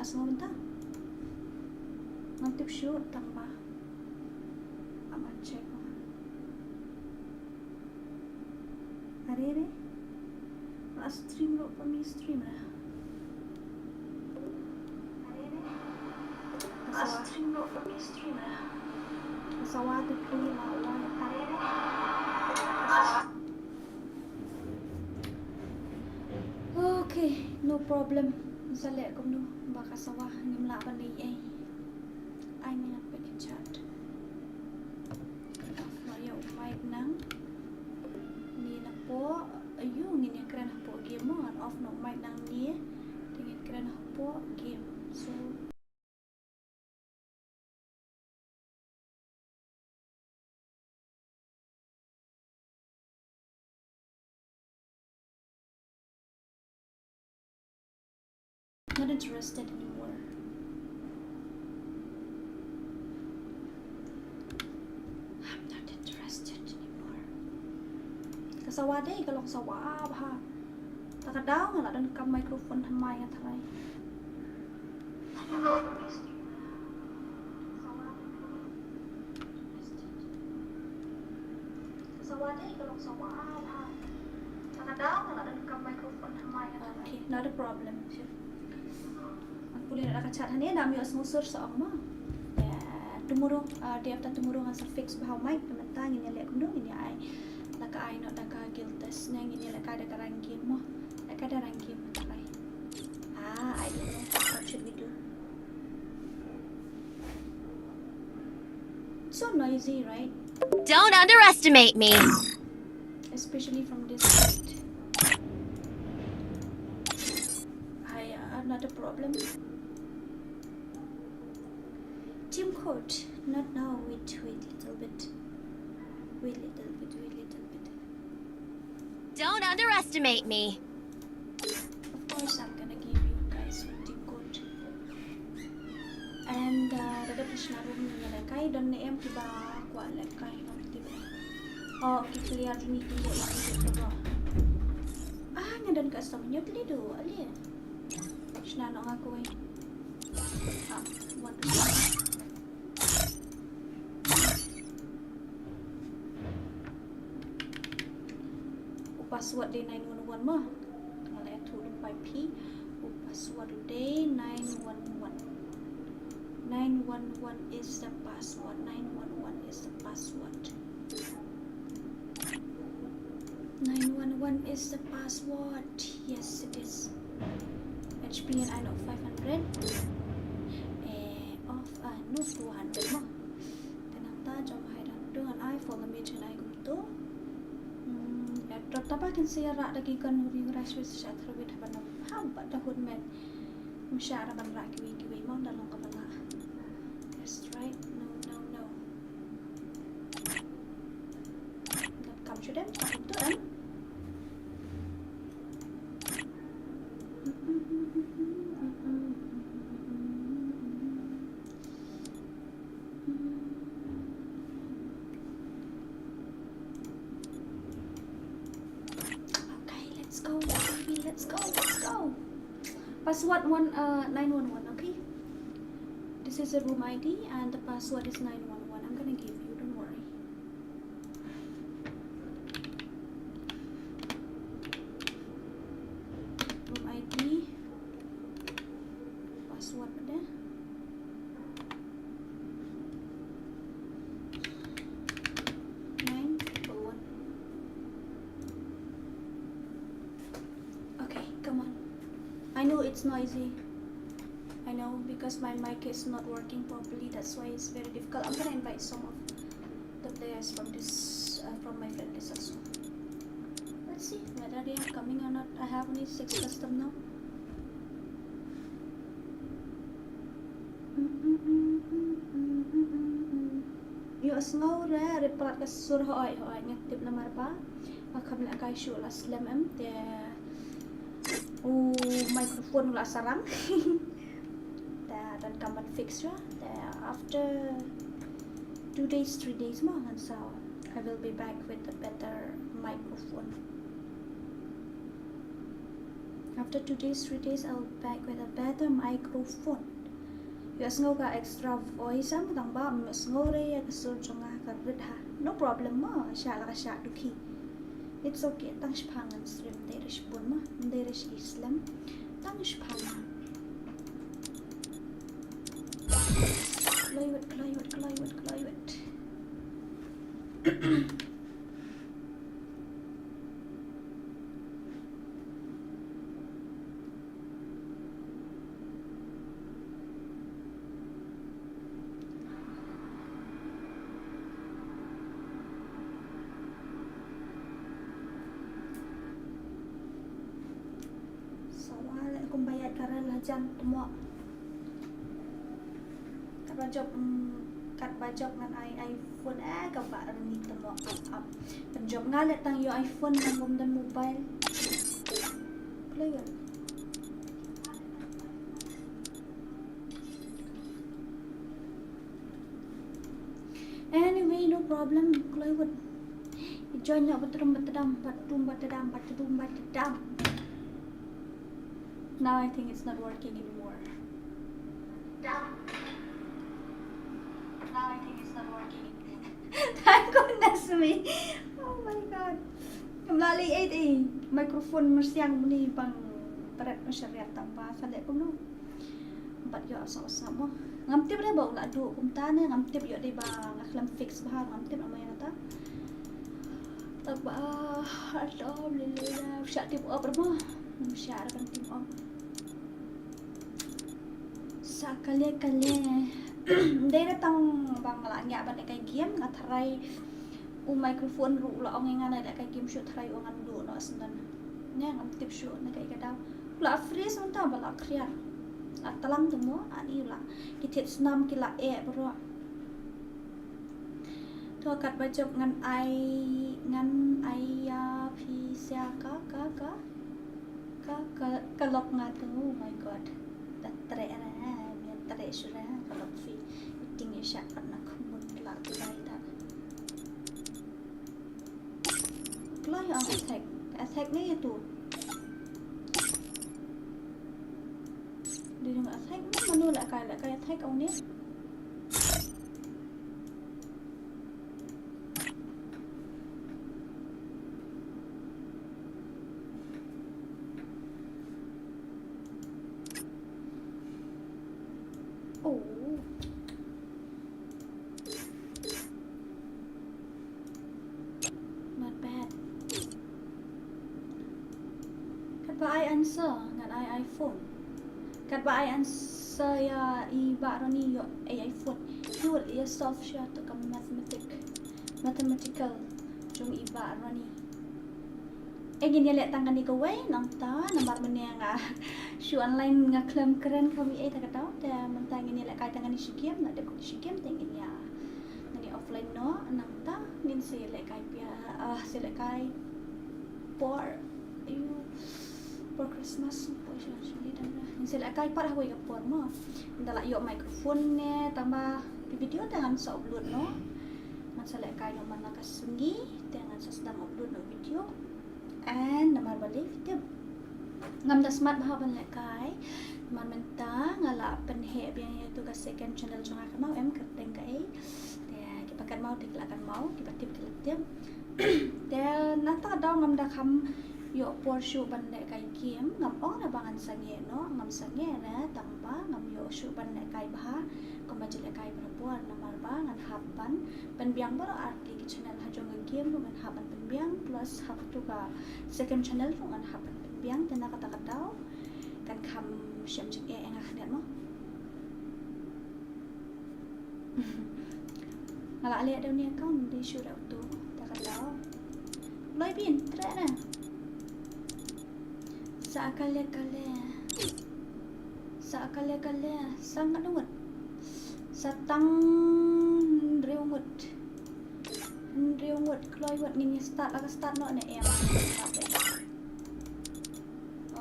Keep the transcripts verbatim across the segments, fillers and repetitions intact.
As ngam ta. Ngan tip shuh tang ba. Aman check. Are re. Ba stream ruh pynmih stream re. Are re. Ba stream ruh pynmih stream re. Ka sawa te phi la wai. Are re. Okay, no problem. Sa leh kumno ba ka sawa ngim lah ban leh ei. Ai ngan pynkyndit. Off noh ïa u mic nang. Ni na po, ayu ngin ïa kren hapoh game mo, ngan off noh u mic nang ni. Te ngin kren hapoh game. So Not interested anymore. I'm not interested anymore. Ka sawa dei ka long sawa bha. Ta ka daw nga la don ka microphone thymmai nga tharai. Okay, not a problem. Ngan pule da ka chat hangne, da ym ïoh sngewsur sa ong mo. Tomorrow, uh, day after tomorrow ngan sa fix bha u mic, te mynta ngin ïa leh kumno, ngin ïa ai. Da ka ai noh da ka guild test ne ngin ïa leh kai da ka rank game mo. Leh kai da rank game mynta kai. Ah, I don't know. What should we do? It's so noisy, right? Don't underestimate me. Especially from this side. I, uh, not a problem. Team code, not now. Wait, wait, little bit. Wait, little bit, wait, little bit. Don't underestimate me. Of course, I'm gonna give you guys fifty gold. And, uh, da dep shna ruh ngin ïa lehkai, don ne em kiba kwah lehkai, ngam tip. Oh, ki player jong ngi ki leh ïa ki to. Ah, nga don custom, ñiewt lei duh, ale. Shna noh nga kawei. Ah, one, two, three. U password dei nine one one mo. Nga la ïathuh lypa ïa phi. U password u dei nine one one. Nine one one is the password. Nine one one is the password. Nine one one is the password. Yes, it is. H P ngan ai noh five hundred. Eh, of, ah, no, two hundred mo. Te nangta jong hai dang tu ngan ai for the mid ngan ai kumtu. Hmm, airdrop tang ba kin sa ïarah da ki gun u ring rush rush sha three bit haba na haba da hut met. Ym shah ra ban rah kiwei kiwei mo da long kaba lah. That's right. No, no, no. Kam shu dem, kam tu em. Okay, let's go, baby, let's go, let's go. Password one, uh, nine one one, okay? This is a room I D and the password is nine one one. I'm gonna give you, don't worry. Room I D. Password pada. Nine triple one. Okay, come on. I know it's noisy. I know, because my mic is not working properly, that's why it's very difficult. I'm gonna invite some of the players from this, uh, from my friend list also. Let's see whether they are coming or not. I have only six custom now. Ïohsngew re, re palat ka sur, hooid, hooid, nga tip namar ba nga kham lehkai shuh la slem em, te u microphone u la sarang. Te donkam ban fix ruh. Te after two days, three days mo ngan sa, I will be back with a better microphone. After two days, three days, I'll be back with a better microphone. Ïohsngew ka extra voice am, tang ba ym ïohsngew re ïa ka sur jong nga ka rit ha. No problem mo, shah la ka shah dukhi. It's okay, tang shipang ngan stream, ym dei re shibun mo, ym dei re shi slem. Tang shipang. Kloi wet, kloi wet, kloi wet, kloi wet. Sawa leh kumba ïaid ka rel hajan tmoh. Katba jop, mm, katba jop ngan ai iPhone, eh, kaba rni tmoh ap ap. Pynjop nga leh tang ïoh iPhone, tang kum don mobile. Kloi wet. Anyway, no problem. Kloi wet. Join na batrum batdam, batrum batdam, batrum batdam. Now I think it's not working anymore. Dam. Now I think it's not working anymore. Thank goodness me. Oh my God. Kam lah leh ei ei. Microphone myrsiang muni bang tret myrsiang tang ba sa leh kumno. Bad ïoh sa sa mo. Ngam tip re ba u la duh kumta ne, ngam tip ïoh dei ba nga khlem fix bha, ngam tip namar ïa kata. Tang ba, ah, alhamdulillah, sha tip op re mo. Sha re ban tip op. Sa kale kale. Dei re tang ba nga la ngiah ban leh kai game, nga tharai u microphone ruh u la ong ïa nga na leh kai game shuh, tharai u ngan duh noh shen. Ne ngam tip shuh na kai ka daw. La freeze mynta ba la khriar. La tlang tu mo, ani la. Ki thied snam ki la eh baroh. To katba jop ngan ai, ngan ai ïa phi sia ka, ka, ka, ka, ka, ka lok nga tu, oh my God. Da treh ra, me treh shuh ra, ka lok phi. Ting ïa shah pat na khmut la tu dai da. Kloi ong attack. Attack ne ïa tu. Dei jong attack ne mano leh kai, leh kai attack ong ne. Oh. Not bad. Katba ai answer ngan ai iPhone. Katba ai answer ïa i Bah Ronnie ïoh ai iPhone. Hi wut ïa solve sha tu ka mathematic, mathematical jong i Bah Ronnie. Eh, ngin ïa leh tang kane kawei nangta namar mynne nga shu online nga khlem kren kawei ei ta ka daw, te mynta ngin ïa leh kai tang kane shi game, na dep kane shi game te ngin ïa, ngin ïa offline noh nangta ngin sa ïa leh kai pia, ah, sa ïa leh kai por, ayu, por Christmas, por sha sha ni dang ngin sa ïa leh kai pat ha kawei ka por mo. Nda la ïoh microphone ne tang ba ki video te ngan sa upload noh. Ngan sa leh kai noh man la ka sngi te ngan sa sdang upload noh video. And namar balei phi tip, ngam da smat bha ban leh kai. Namar mynta nga la pynheh biang ïa tu ka second channel jong nga, kynmaw em, kyrteng kaei. Te kiba kynmaw te ki la kynmaw, kiba tip ki la tip. Te na ta ka daw ngam da kham ïoh por shuh ban leh kai game, ngam ong re ba ngan sangeh noh, ngam sangeh re, tang ba ngam ïoh shuh ban leh kai bha kumba ju leh kai barabor, namar ba ngan hap ban pynbiang baroh ar tylli ki channel ha jong ka game ruh ngan hap ban pynbiang, plus ha katu ka second channel ruh ngan hap ban pynbiang, te na kata ka daw kan kham shem jingeh ïa nga khyndiat mo. Nga la leh da une account, dei shuh da utu, ta ka daw. Loi bin, treh na. Sa kale kale. Sa kale kale. Sa ngat ngut. Sa tang hynriew ngut. Hynriew ngut, kloi ngut, ngin ïa start, la ka start noh ne em.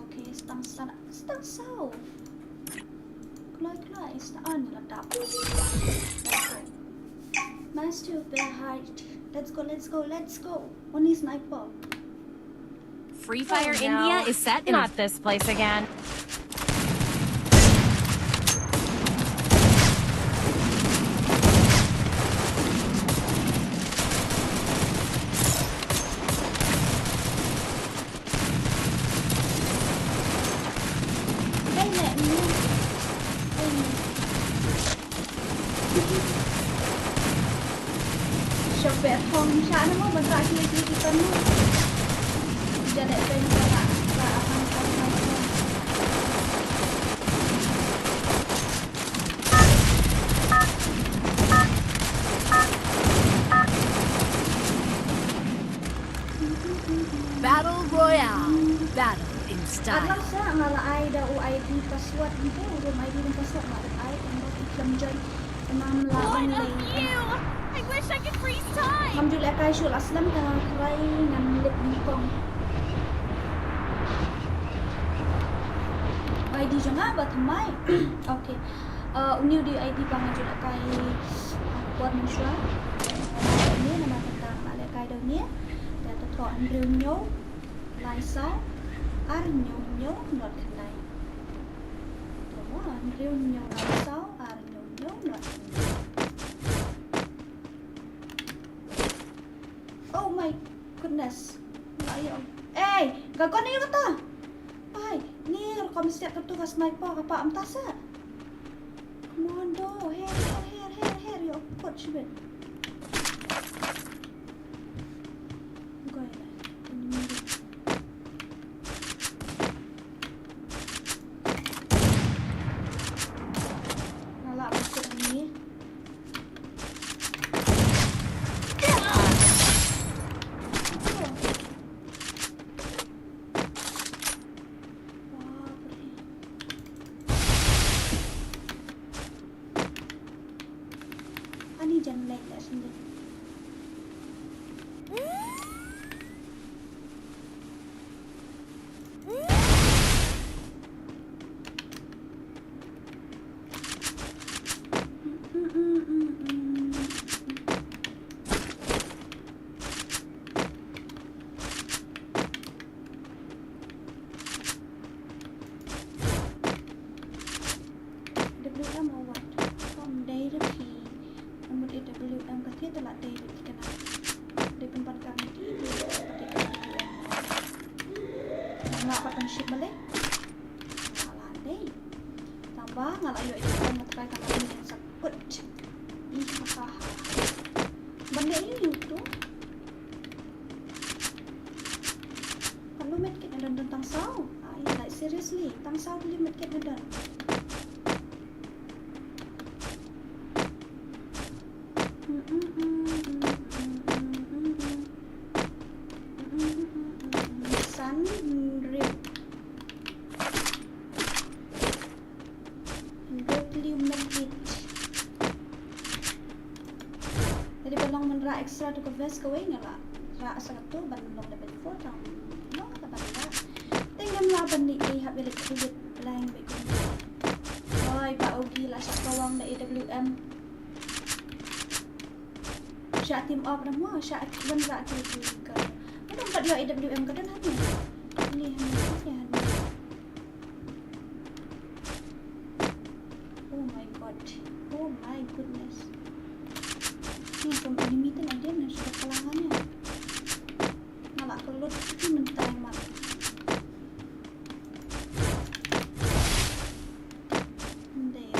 Okay, stang sa, stang saw. Kloi kloi, stang an la dap. Let's go. Nice to be hide. Let's go, let's go, let's go. Only sniper. Free Fire India is set in. Not this place again. Battle Royale. Battle in style. Nga la ai da u I D password nte, u room I D password nga la ai, nga la ai, nga la ai. Ngam ju leh kai shuh la slem ka rai ngan lip nyngkong. I D jong nga ba thymmai. Okay. Uh, uni u dei I D ba nga ju leh kai, uh, por mynshuwa. Uni namar kata nga leh kai da uni. Te to thoh hynriew hynñiew lai saw ar hynñiew hynñiew not khyndai. To hynriew hynñiew lai saw ar hynñiew hynñiew not khyndai. Oh my goodness. Nga ïoh. Ei, ka kon ïoh kata. Ai, ni rukom siat katu ka sniper ka pa am tasa. Come on do, her, her, her, her, her, ïoh kut shibit. Goi la. Nga lah ba kut ni. Ani jan lek da sini. W M or what? Kam dei da phi. Namut A W M ka thie te la dei da phi kana. Dei pynban ka ngi ti dei ka dei ka W M. Nang la pat pynshit ma le. Nang la dei. Tang ba nga la ïoh ïoh ka ngat kai ka ngat ni sa kut. Ih ha ha ha. Ban dei ïoh tu. Kan lu medkit na don don tang saw. Ai, like, seriously, tang saw tylli medkit na don. San hynriew. Hynriew tylli medkit. Te dei ban long ban rah extra tu ka vest kawei nga la rah sa katu ban long level four tang long ka ban rah. Te ngam lah ban leh ei hap ïa leh edit blank bad kumne. Oi ba ogi la shah kawang da A W M. Shah team up da mo shah ban rah ki ki ka. Ngam pat ïoh A W M ka don hangne. Ni hangne, ni hangne. Oh my god. Oh my goodness. Ni kum enemy te na dia na sudah kalangan ya. Nga la ka lut ki mynta mat. Ndai.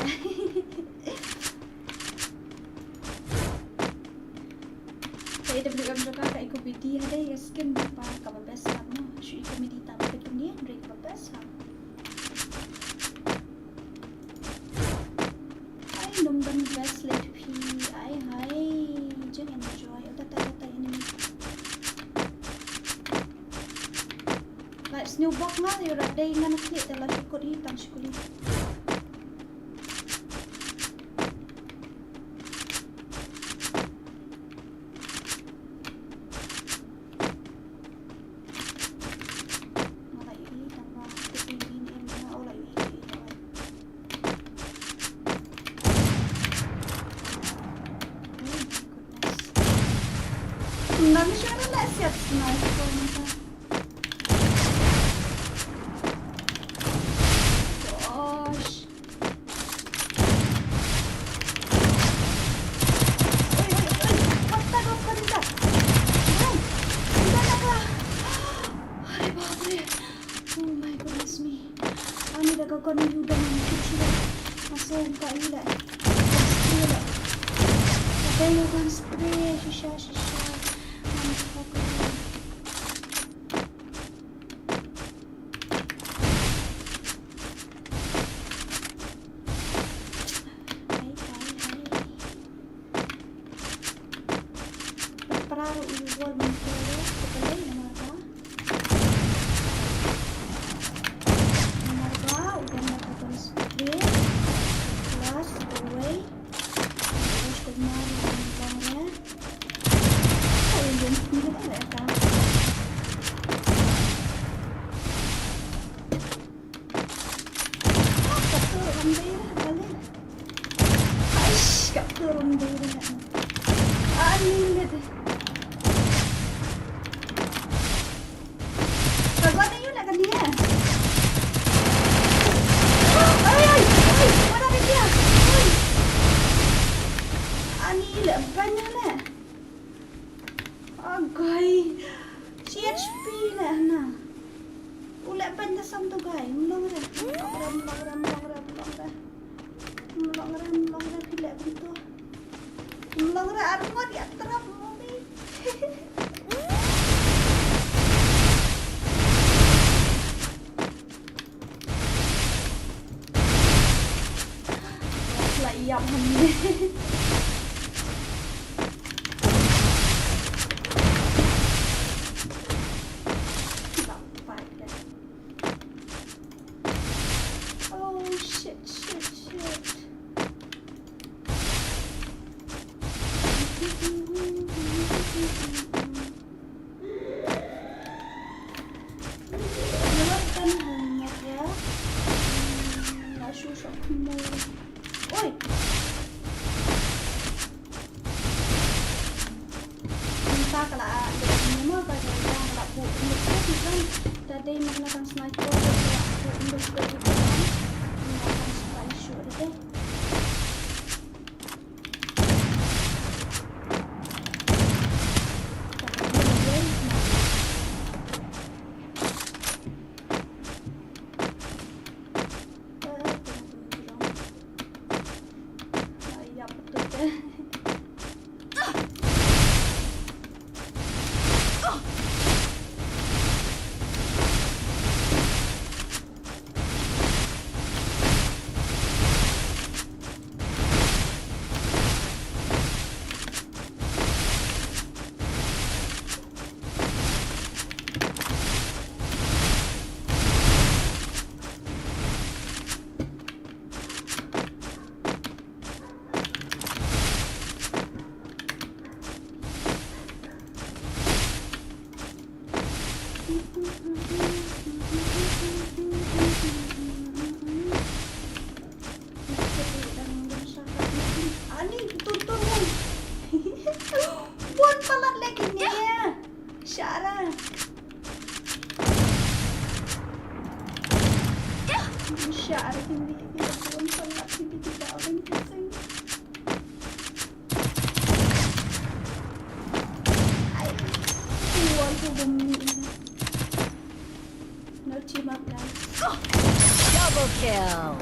Ka A W M jong ka ka i comedy ha dei ka skin ba kaba best ha mo. Shu i comedy tam ka dunia dei kaba best ha. Ai num ban best leh phi ai hai jeng enjoy. Ota ta ota ini. Like sniewbok nga ïoh rat dei ngan klik da la shukut hi tang shukut hi. Nang siapa nak siap sniper ni? Ni u dang ni kuchi la. Masuk ka ila. Spray la. Ada yang kan spray shisha shisha. Mana kau kena. Hai, hai, hai. Para u wall mengkore, kepala yang marga. Yang marga, udah marga kan spray. Plus, away. Terus kemar, yang marga. Oh, yang ini kan ada. Ka turun dei dah, balik. Aish, ka turun dei dah. Ani le deh. Ka gua ni yu nak kan dia. Ai, ai, ai, mana dia? Ai. Ani le banyak le. Agai. Shi H P le hana. U leh beiñ da sam tu gai. Mlong re. Mlong re, mlong re, mlong re, mlong re. Mlong re, mlong re, phi leh beiñ tu. Mlong re, ar ngot ïa trap, mami. La ïap hangne. Oh, shit, shit, shit. Ngat kan hangmat ïa. Hmm, la shu shok khmoi. Oi! Mynta ka la, ah, ka la, ka la buh, ka la buh, ka la buh, ka la buh, ka la buh. Ani, tutun. Bun palat lagi ni. Shara. Shara hindi kita bun palat hindi kita orang kisah. Ai, kuwan ko bumi. No team up, guys. Double kill.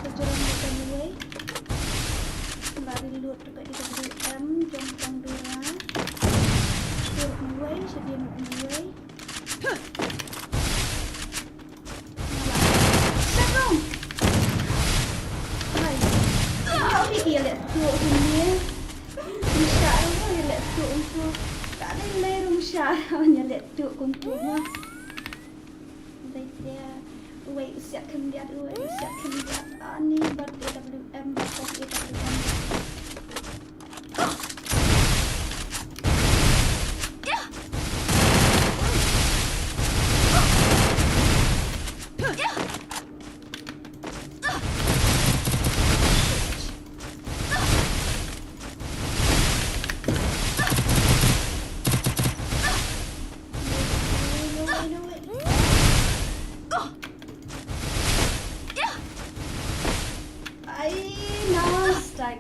Ka jrong ka kan wei. Nga reload ka A W M jong tang dura. Skur wei, sdien wei. Nga la. Shut down. Hai. Nga ri ïa leh tu kumne. Nga sha ru ïa leh tu kumtu. Ka dei lei rung sha ïa leh tu kumtu. Dei te, uwei u siat khyndiat, uwei u siat khyndiat. Ani bad A W M, bad A W M.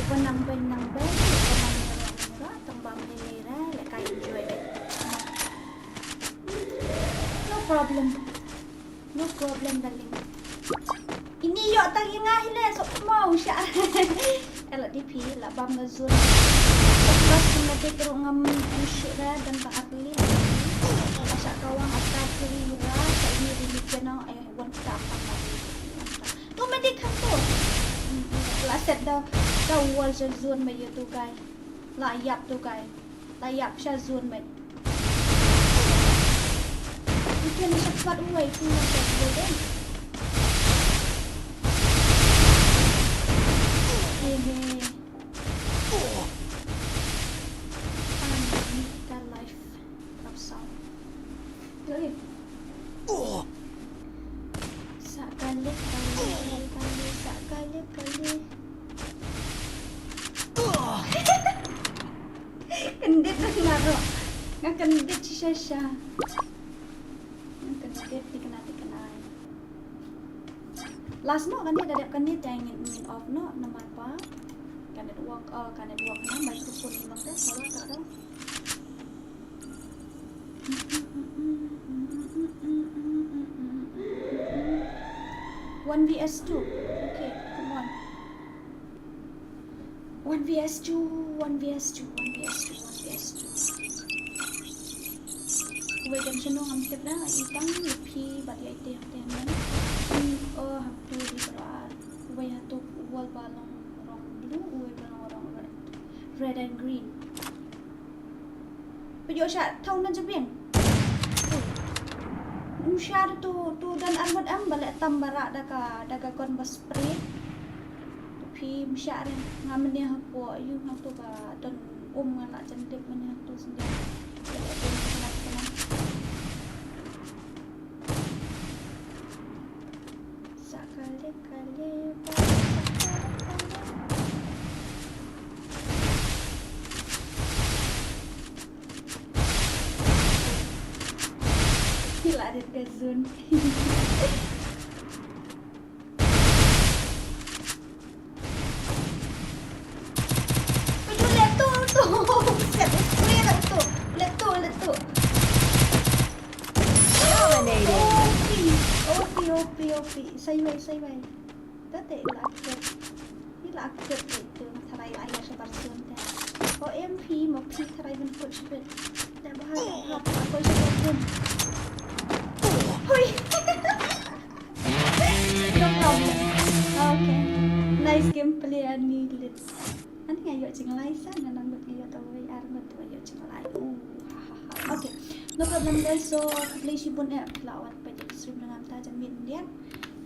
Uba nang beiñ nang beiñ, uba nang ïaroh nang ïaroh, tang ba mynne mynne lehkai enjoy beiñ. No problem. No problem, darling. Ini ïoh tang ïa nga hi leh, sok mo sha. Ela D P la bam na zone. Plus na dik ruh ngam, ngam shuh ra dan ta early. Asha kawang ata kiri ra, sa ini di ni channel, ayo wan ta apa. Tu medic hangto. La set da, da wall sha zone ma ïa tu guy. La ïap tu guy. La ïap sha zone bad. Ïa kane sha pat uwei, tu na sha zone. Hehe. Ani ka life. Rap sound. Oi. Sa kali, kali, kali, sa kali, kali. Kyndit na nga ruh. Nga kyndit shisha sha. Nga kyndit thikna thikna. Last no kane da dep kane te ngin, ngin off no namar ba ka network, oh, ka network na microphone ni mangta salah ka dong. One V S two. Okay, come on. One V S two, one V S two, one V S two, one V S two. Wei, dang shano ngam tip na, i tang i phi bad ïa i te hangte hangnan. Hmm, oh, hangtu di para. Wei, hangtu wall ba long rong blue, wei ba long rong red. Red and green. Pynjot sha thaw na jabieng. Ym shah tu, tu don armut em ba leh tam ba rah da ka, da ka gun ba spray. Tu phi ym shah re. Nga mynne ha pok ïu nga tu ba don um nga la jan dip mynne ha tu senja. Ka leh um ka leh ka leh. Gila, ada terjun. Aduh, letup tu. Set, spray dah tu. Letup, letup. Dominated. O P, O P, O P, O P. Saiwai, saiwai. Tate ila kut. Ila kut itu. Tharai ila ila shabar sun te. O M P, mo P tharai ban kut shibit. Te bahar, bahar, bahar, bahar, bahar. Hui. No problem. Okay. Nice gameplay, ani lit. Ani nga ïoh jinglai sa, nga nang ngut nga ïoh tawei ar ngut nga ïoh jinglai. Uh, ha, ha, ha. Okay. No problem guys. So, khublei shibun eh, phi la wan peit ïa ka stream jong nga mynta, janmiet khyndiat.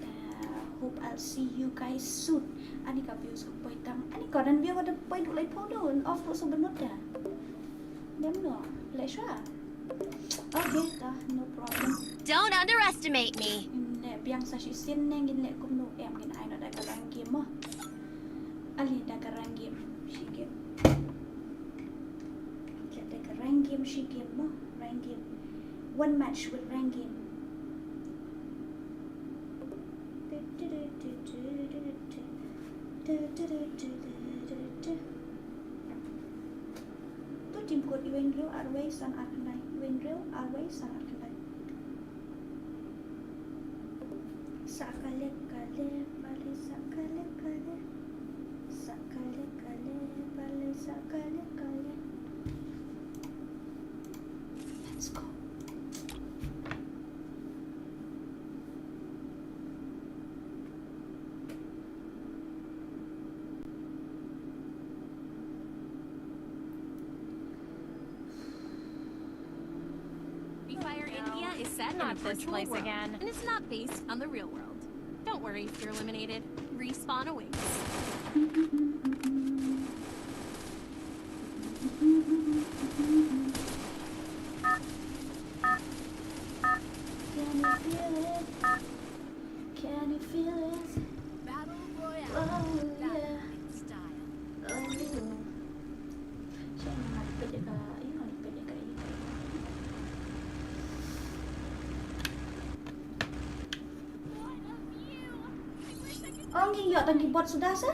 Uh, hope I'll see you guys soon. Ani ka views ka poi tang. Ani ka don view ka da poi du lai phew dun. Off ruh sa bynnud da. Dem no. Leh shuwa. Okay, ta, no problem. Don't underestimate me. Ngin leh biang sa shisien ne ngin leh kumno em, ngin ai noh da ka rank game mo. Ale da ka rank game. Shi game. Leh da ka rank game shi game mo. Rank game. One match with rank game. Tu team code iwei hynriew arwei san ar khyndai, iwei hynriew arwei san ar khyndai. Sa ka leh ka leh, balei sa ka leh ka leh. Sa ka leh ka leh, balei sa ka leh ka leh. Let's go. Free Fire India is set in a virtual world and is not based on the real world. Don't worry if you're eliminated. Respawn awaits. Can you feel it? Can you feel it? Battle Royale. Oh, yeah. Battle in style. Oh. Siapa nak pejak ka? Ih, nak pejak ka? Ih. Oh, ngi ïoh tang ki bot suda sa?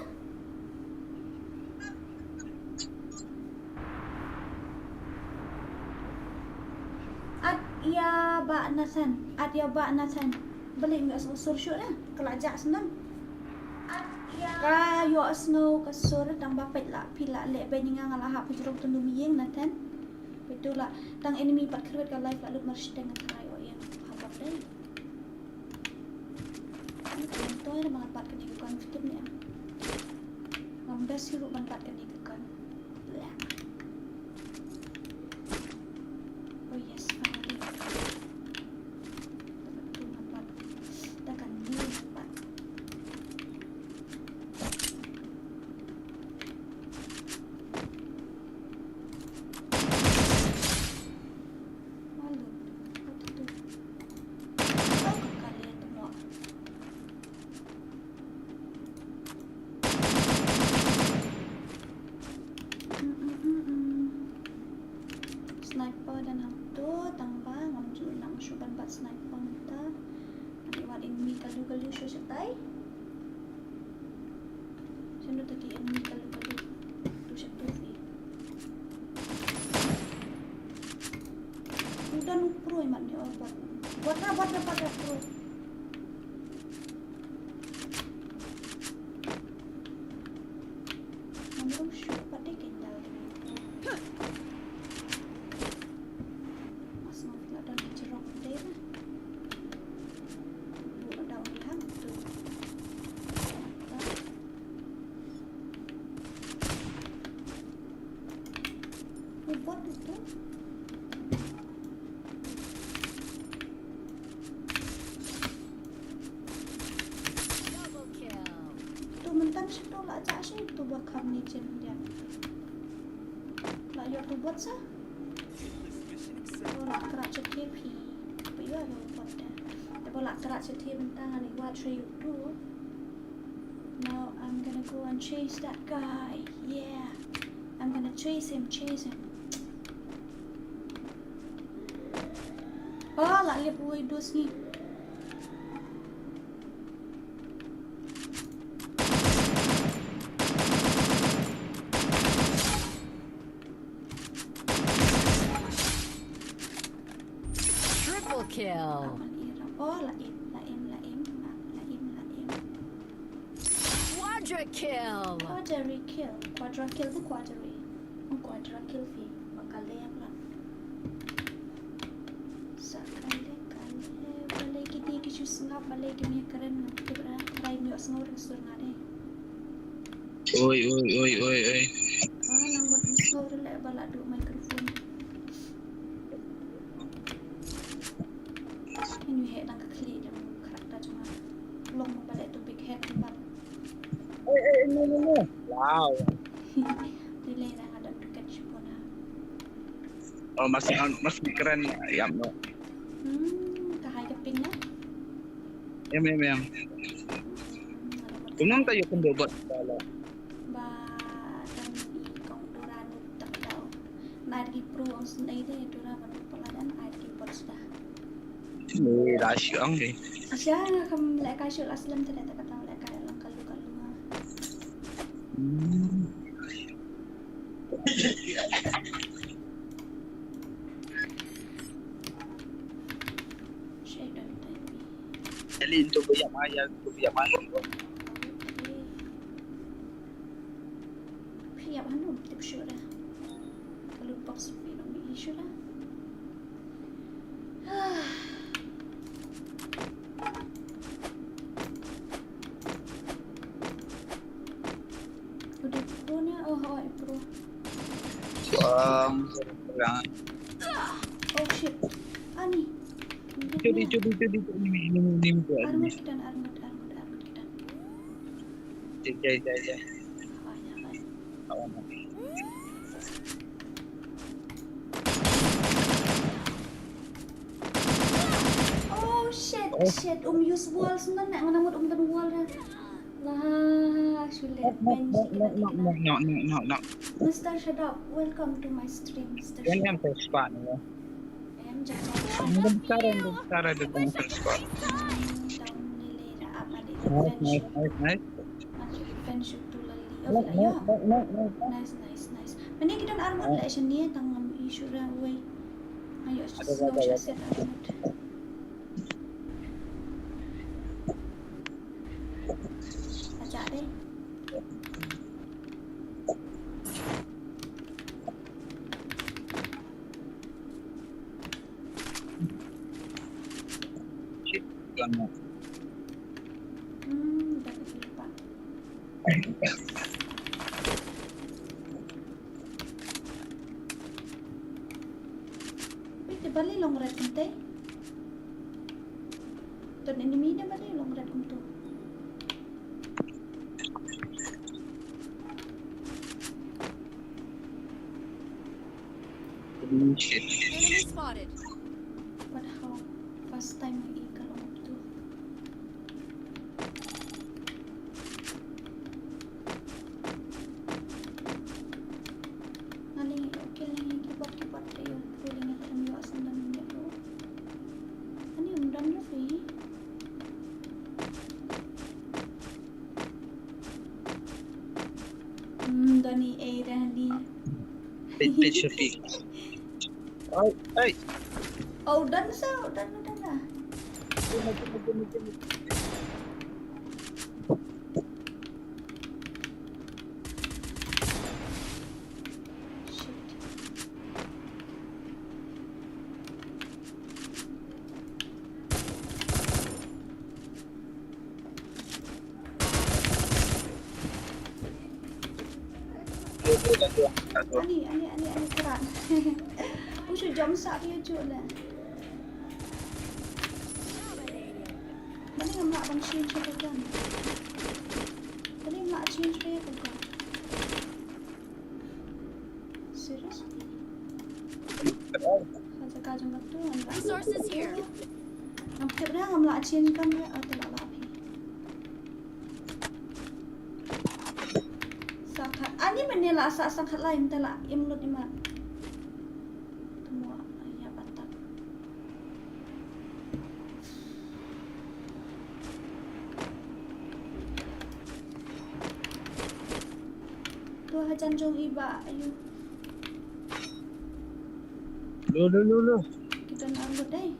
At ïa Bah Nathan, at ïa Bah Nathan. Balei ym ïohsngew sur shuh ne? Ka la jah snem. Ka ïohsngew ka sur tang ba peit la, phi la leh beiñ ïa nga, nga la hap hajrong tyndu ïing Nathan. Peit tu la tang enemy pat khrwet ka live la lut marshiteng, nga tharai o ïa nga hap dei. Ngam toy re ba ngan bat kane ka gun, fit ne em. Ngam best hi ruh ban bat kane ka gun. Bleh. Oh yes, finally. Da katu ngan bat. Da kane ngan bat. Malu. Katu tu. Tau ka kali tu mo. Mm, mm, mm, mm. Sniper don hangto, tang ba ngam ju nang shuh ban bat sniper mynta. Ngi wad enemy kalu kalu shuh shatai. Shen ruh ta ki enemy kalu kalu. Tu sha tu phi. U don u pro i mat ni, oh, bot. Bot na, bot na, bot na pro. Ngam rum shuh pat de kein dal de. Mas ngam la don jrong de na. Bu ka dau ni hang tu. U bot tu. Double kill. Tu mynta shi tu la jah shi tu ba kham ni chen dia. La ïoh tu bot sa. Tu la krat shatei phi. Ba ïoh ïoh bot da. Te ba la krat shatei mynta ngan ïa wad sha YouTube. Now I'm gonna go and chase that guy. Yeah. I'm gonna chase him, chase him. Oh, la lip wei dos ni. Triple kill. Oh, la im, la im, la im, la, la im, la im. Quadra kill. Quadra kill. Quadra kill tu quadra. Oh, quadra kill fi. Bakal dia pula. Sa kali kali. Balei ki dei ki shu sngap, balei ki mih kren ngam tip ra. Trai mih sngap ring sur ngade. Oi, oi, oi, oi, oi. Ah, nang buat sngap ring leh bala du microphone. Ini he dang ka khlieh dang kharap ta jong nga. Long balei tu big head bal. Eh, eh, no, no, no. Wow. Delay na nga dang duket shipon ha. Oh, masih, masih keren. Ïa, no. Hmm, ka hai ka ping na. Em, em, em. Hmm, ada. Kumno ta ïa kumno bot bala. Ba dang i kong Dora nuk tak dau. Nai ki pro ang sendai de Dora ba nuk pala dan ai ki bot sudah. Ni da shi ang ni. Shisha nga kam leh kai shu la slem te da kata leh kai lang kalu kalu ha. Hmm. Shadow type. Eli into buya maya, into buya maya. Phi ïap hangne tip shuh da. Ka loot box phi ïoh mih shuh da. Udah pro ne? Oh, oh, pro. Um, ya. Oh shit. Ani. Jodi, jodi, jodi, jodi, ini, ini, ini, ini, ini. Armut kita, armut, armut, armut kita. Jai, jai, jai, jai. Oh shit, shit, um use wall sngewbha, nga nang mut um don wall ra. Lah, shu leh bench. No, no, no, no, no, no, no. Mister Shadab, welcome to my stream, Mister Shadab. Yang yang first spot ni. Em, jangan. Bentar, bentar, ada bentar spot. Nice, nice, nice, nice. Nice, nice, nice, nice. Nice, nice, nice. Mane ki don armor la shen ni tang ngam issue ra wei. Ayo, ada, ada, ada. Set armor. Aja deh. Hmm, dah kecil pak. Wait, te balei long red kumte? Ton enemy ne balei long red kumto? Enemy spotted. But how? First time I eat kalong up to. Ani, okay, lagi keyboard, keyboard tayo. Pwede nga tayo yung asan lang yung yato. Ani, undan na fi. Hmm, dani, eh, dani. Pit, pit, shoot, pit. Ay, ay. Oh, done sa, done, done na. Shit. Ani, ani, ani, ani, kerat. Usu jam sak dia juk lah. Mane ngam lah ban change ïa ka gun. Mane ngam lah change ïa ka gun. Seriously? Ka jaka jong ka tu ngam lah. Resources here. Ngam tip dah ngam lah change gun ïa, oh, te lah lah phi. Ani mynne la sah sang khatlai mynta la im lut imat. Tamo ïa batak. To hajan jong i ba ayu. Lo lo lo lo. Kita nak lut dai.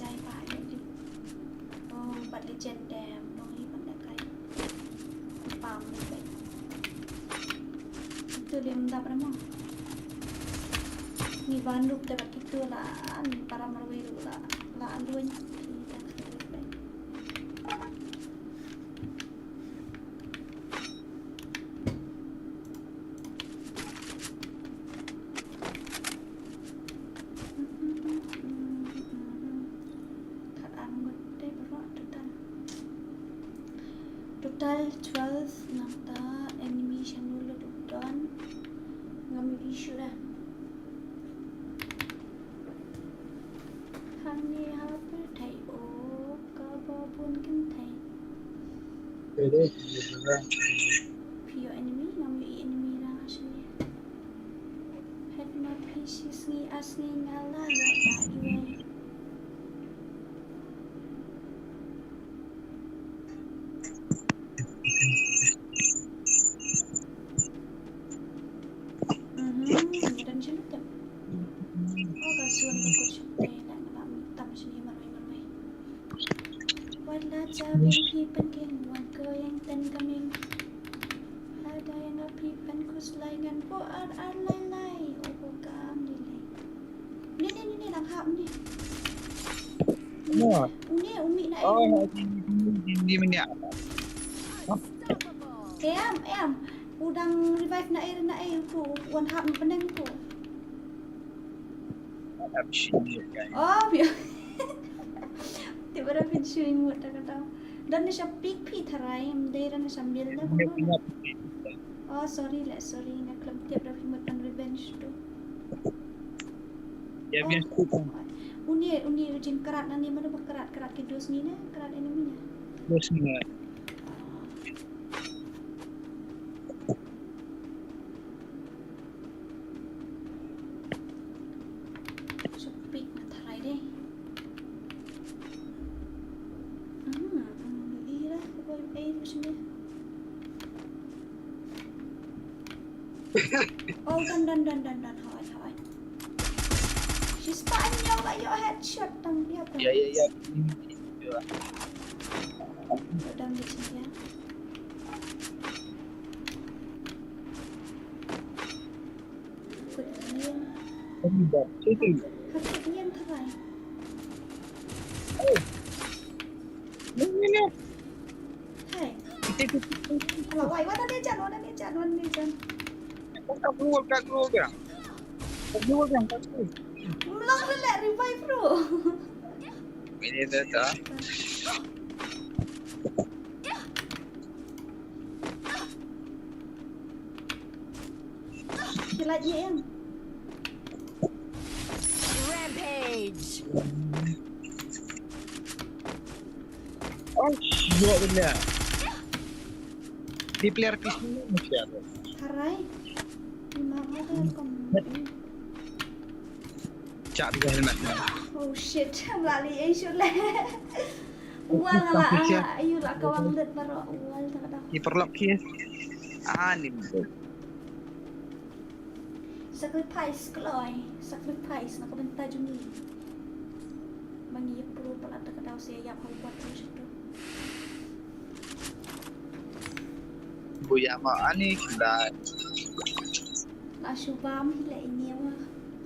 Jai ba ayu di. Oh, bat legend dem. Nong i ban da kai. Pam ni bai. Itu dia mendap ramo. Ni banduk te bak itu la ni para marwei la la alun. Kita bai. Khat ar ngut te baroh total. Total twelve nangta enemy shano lut u don. Ngam issue da. Hani ha pyrthei o kaba bun kynthei. Phi ïoh enemy, ngam ïoh enemy na shane. Phet ma phi shi sngi ar sngi nga la ïoh da iwei. Mhm, dan shano te. Oh, ka zone ka kut shane, na nga la tam shane marwei marwei. Wat la jabieng phi pynkhih, wat ko ïeng ten ka mieng. Lada ïa nga phi pynkhuslai ngan buh ar ar lai lai. Oh, kam delay. Ni ni ni ni dang hap ni. Mo. Ni u mih na. Oh, ai. Ni ni ni ni. Em em. U dang revive na air na air tu. Wan hap ni peneng tu. Hap shi ni kai. Oh, phi. Tiba da phin shu imut da kata. Dan na sha pick phi tharai, em dei dan na sha mil da kumno na. Oh, sorry le, sorry, nga khlem tip da phi mut ban revenge tu. Ya, biar. Oh, uni, uni u jingkrat na ni, mano ba krat, krat ki dos ni ne, krat enemy ne. Dos ni ne. Shu pick na tharai de. Hmm, hmm, ira, ko ei sini. Oh, dan dan dan dan dan, hoi hoi. Shi spah ñiew la ïoh headshot tang ïa ka. Ya ya ya. Dang di sini ya. Kut ïeng. Kut ïeng. Kut ïeng tharai. Hey. Ni ni ni. Hey. Ite ite. Ala wai, wan ne jan, wan ne jan, wan ne jan. Ka keluar, ka keluar ka. Ka keluar ka, ka keluar. Mlong le revive bro. Ini dah dah. Kilat ïa em. Rampage. Oh, gua punya. Di player P C ni mesti ada. Harai. Di mana ada kom? Chak di helmet ni. Oh shit, lali ai shule. Uwal ngala anga ayu la kawang lut baro uwal ta kada. Ki perlok ki. Ah, ni. Sacrifice kloi, sacrifice na ka bynta jong ngi. Ma ngi ïa pro palat ta ka daw se ïa pha wat tu shitu. Buya ma ani khyndai. La shu bam hi la ini ma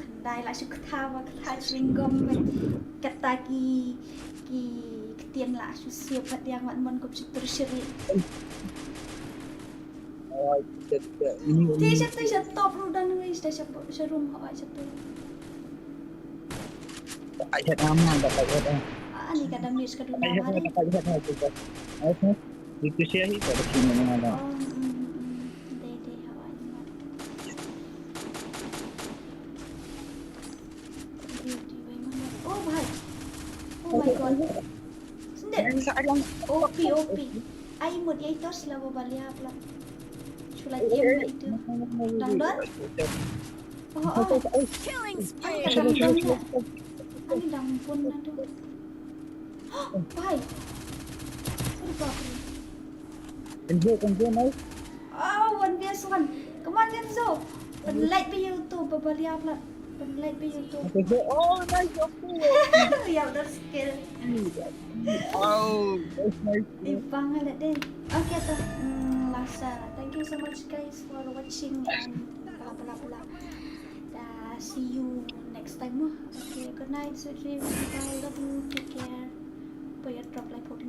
khyndai la shu ktha ma ktha chewing gum ma kata ki ki ktien la shu siep pat yang wan mon kup shu tur shiri. Ti sha ti sha top ru dan wis ta sha sha rum ha sha tu. Ai het nama da ai het. Ah ni ka damage ka duna mari. Ai het na tu. Ai het. Itu sia hi pada sini mana. Oh, mm, mm, mm. Dei dei ha ni. Dei dei wei mana. Oh, bhai. Oh my god. Sendek. Sa alang. O P, O P. Ai mut ai tos la ba balia pla. Chula jem ba itu. Dang don? Oh, oh. Killing Ai spree. ka dang don ya. Ai dang pun na tu. Pai. Aduh, bapre. Enjoy, enjoy, nice. Oh, one versus one. Come on, Kenzo. Ban like ba YouTube, ba balia pla. Ban like ba YouTube. Okay, so, oh, nice, okay. Ya, that's skill. Oh, that's nice. Ipang ala deh. Okay, to. Hmm, lasa. Thank you so much, guys, for watching and bla bla bla. Uh, see you next time. Okay, good night, sweet dreams. Bye, love you. Take care. Put your drop like